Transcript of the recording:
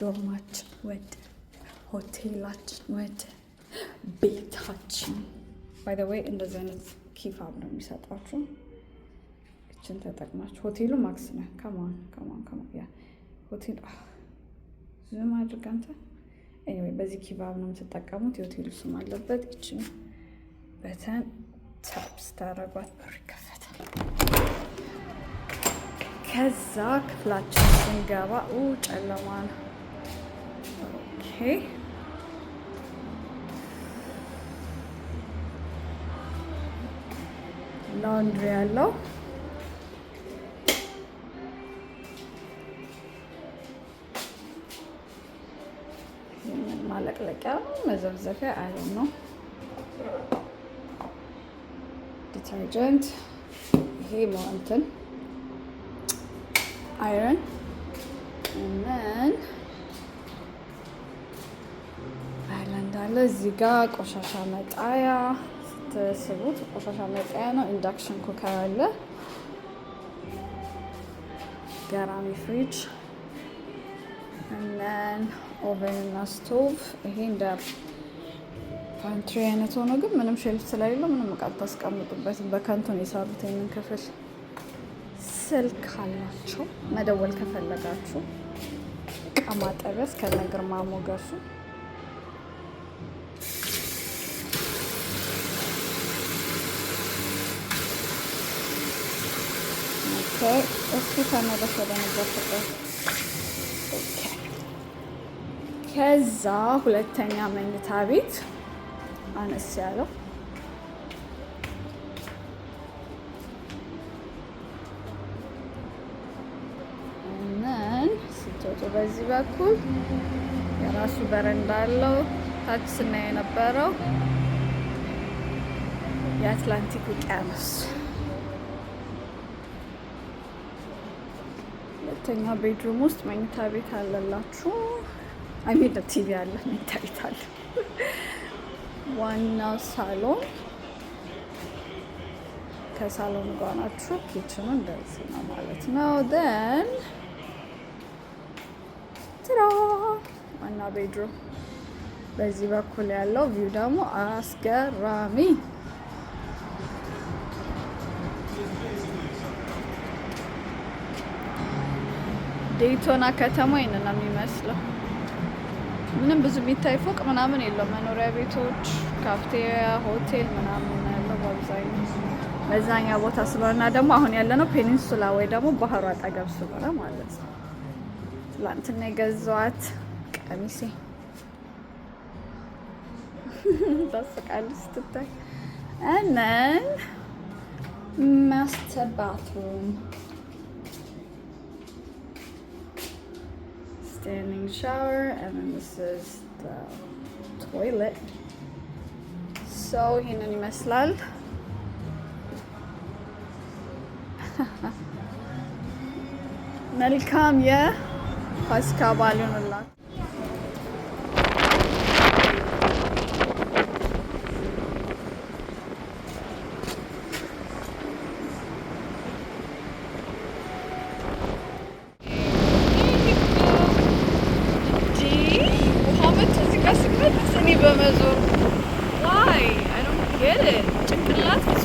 Dorm ኣችን ወደ ሆቴላችን ወደ ቤታችን። By the way፣ እንደዚህ አይነት key fob ነው የሚሰጧችሁ። እችን ተጠቅማችሁ ሆቴሉ ማክስ ነው። Come on, come on, come on። Yeah፣ ሆቴል zoom አድርግ አንተ። Anyway፣ በዚህ key fob ነው የምትጠቀሙት። የሆቴሉ ስም አለበት። እችን button tap ስታደርጓት በሩ ይከፈታል። ከዛ ክፍላችን ስንገባ ጨለማ ነው። Okay፣ laundry ያለው፣ ማለቅለቂያ ነው፣ መዘፍዘፊያ አይ ነው፣ detergent፣ ይሄ እንትን iron and then island አለ እዚህ ጋ። ቆሻሻ መጣያ፣ ስትስቡት ቆሻሻ መጣያ ነው። Induction cooker አለ፣ ገራሚ ፍሪጅ and then oven እና ስቶቭ። ይሄ እንደ pantry አይነት ሆኖ ግን ምንም shelf ስለሌለው ምንም እቃ አታስቀምጡበትም። በከንቱ ነው የሰሩት ይህንን ክፍል። ስልክ አላቸው መደወል ከፈለጋችሁ። እቃ ማጠቢያ እስከነ ግርማ ሞገሱ። እስኪ ተመለስ ወደ ነበርክበት። ከዛ ሁለተኛ መኝታ ቤት አነስ ያለው፣ and then ስትወጡ በዚህ በኩል የራሱ በረንዳ አለው። ታች ስናይ የነበረው የአትላንቲክ ውቅያኖስ። ሁለተኛ bedroom ውስጥ መኝታ ቤት አለላችሁ። I mean TV አለ፣ መኝታ ቤት አለ። ዋናው ሳሎን፣ ከሳሎን ጋር ናችሁ። Kitchen ኑ እንደዚህ ነው ማለት ነው። Then ትራ ዋና bedroom፣ በዚህ በኩል ያለው view ደግሞ አስገራሚ። ዴይቶና ከተማ ይህንን ነው የሚመስለው። ምንም ብዙ የሚታይ ፎቅ ምናምን የለውም። መኖሪያ ቤቶች፣ ካፍቴሪያ፣ ሆቴል ምናምን ያለው በአብዛኛው መዝናኛ ቦታ ስለሆነ ደግሞ አሁን ያለነው peninsula ወይ ደግሞ ባህሩ አጠገብ ስለሆነ ማለት ነው። ትላንትና የገዛኋት ቀሚሴ ታስቃለች ስትታይ። And then master bathroom, standing shower, and then this is the toilet. So ይሄንን ይመስላል። መልካም የፋሲካ በዓል ይሁንላችሁ። ውሃ መቶ እዚህ ጋር ስመለስ እኔ በመዞር። Why? I don't get it. ጭንቅላት ብዙ